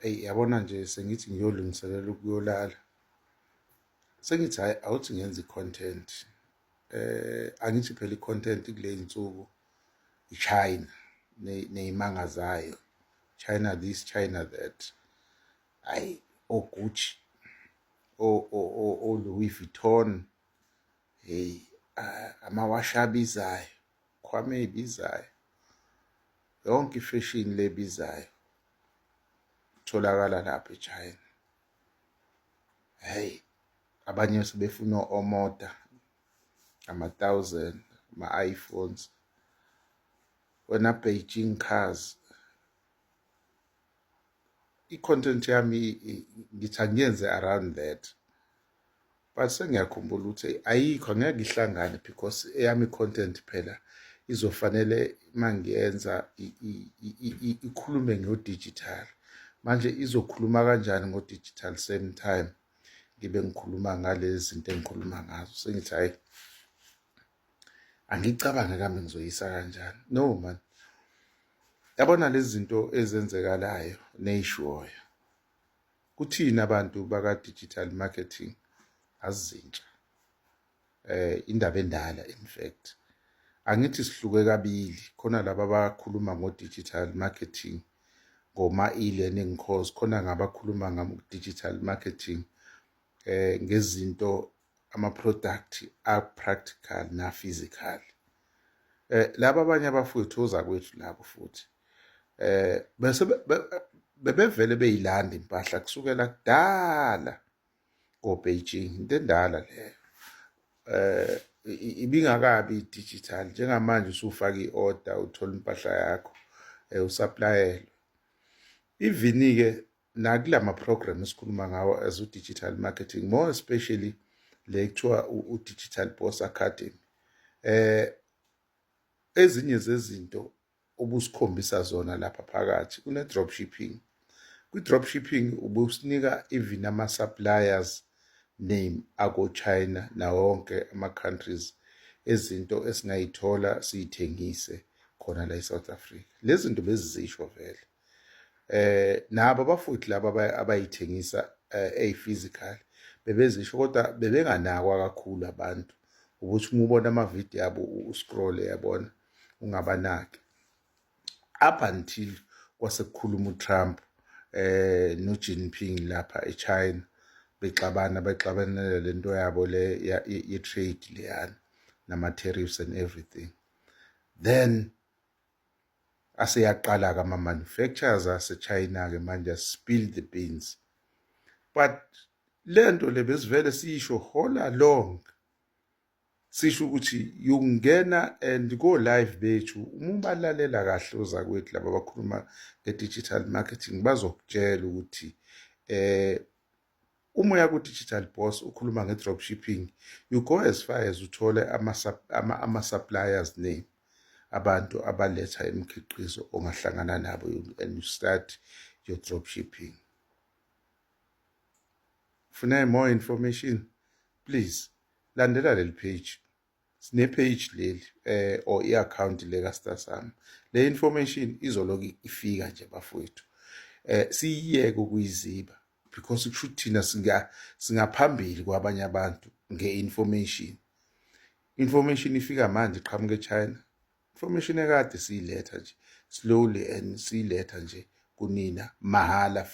Eyi, yabona nje, sengithi ngiyolungiselela ukuyolala, sengithi hhayi, awuthi ngenze i-content. Angithi phela i-content kule y'nsuku i-China ney'manga zayo, China this, China that, hhayi, o-Gucci, o-Louis Vuitton, hey, amawashi abizayo, khwama ey'bizayo, yonke ifeshini lebizayo itholakala lapha eChina. Hey, abanye sebefuna omoda ama-thousand, ama-iPhones, wena Beijing cars. I-content yami ngithi angiyenze around that, but sengiyakhumbula ukuthi ayikho, angeke ihlangane, because eyami i-content phela izofanele mangiyenza ikhulume ngo-digital. Manje izokhuluma kanjani ngo-digital same time ngibe ngikhuluma ngalezi zinto engikhuluma ngazo? Sengithi hhayi, angicabange kambe ngizoyisa kanjani. No man, yabona lezi zinto ezenzekalayo ney'shoyo kuthina abantu baka-digital marketing azizintsha, indaba endala. In fact, angithi sihluke kabili khona laba abakhuluma ngo-digital marketing ngoma e-learning course, khona ngabakhuluma ngamo-digital marketing ngezinto ama-product a-practical na-physical. Laba abanye abafowethu, ozakwethu labo futhi, bese bebevele beyilanda impahla kusukela kudala ko-Beijing. Into endala leyo, ibingakabi digital njengamanje. Usufaka i-order, uthola impahla yakho, usupplyelwe. Even-ke nakulama program esikhuluma ngawo as u-digital marketing, more especially le kuthiwa u-Digital Boss Academy, ezinye zezinto obusikhombisa zona lapha phakathi kune-dropshipping. Kwi-dropshipping ubusinika even ama-suppliers name ako-China nawonke ama-countries ezinto esingayithola siyithengise khona la e-South Africa. Lezi zinto bezizisho vele. Nabo abafuthi laba abayithengisa eyi-physical bebezisho, kodwa bebenganakwa kakhulu abantu, ukuthi uma ubona amavidiyo abo uscroll, yabona, ungabanaki, up until kwase kukhuluma uTrump no Jinping lapha eChina, bexabana, bexabanela lento yabo le ye trade leyana nama tariffs and everything. Then aseyaqala ke ama manufacturers ase-China ke manje spill the beans. But lento le besivele siyisho all along, sisho ukuthi yungena and go live bethu. Uma ubalalela kahle ozakwethu laba abakhuluma nge-digital marketing, bazokutshela ukuthi uma uya ku-Digital Boss ukhuluma nge-dropshipping, you go as far as uthole ama-suppliers name, abantu abaletha imikhiqizo ongahlangana nabo, and you start your dropshipping. Funa more information, please landela leli page. Sine page leli or i-account le ka Star. Le information izoloku ifika nje, bafowethu. Siyiyeke ukuyiziba, because kusho thina singaphambili kwabanye abantu nge-information. Information ifika manje iqhamuka eChina, information ekade siyiletha nje slowly and siyiletha nje kunina mahhala.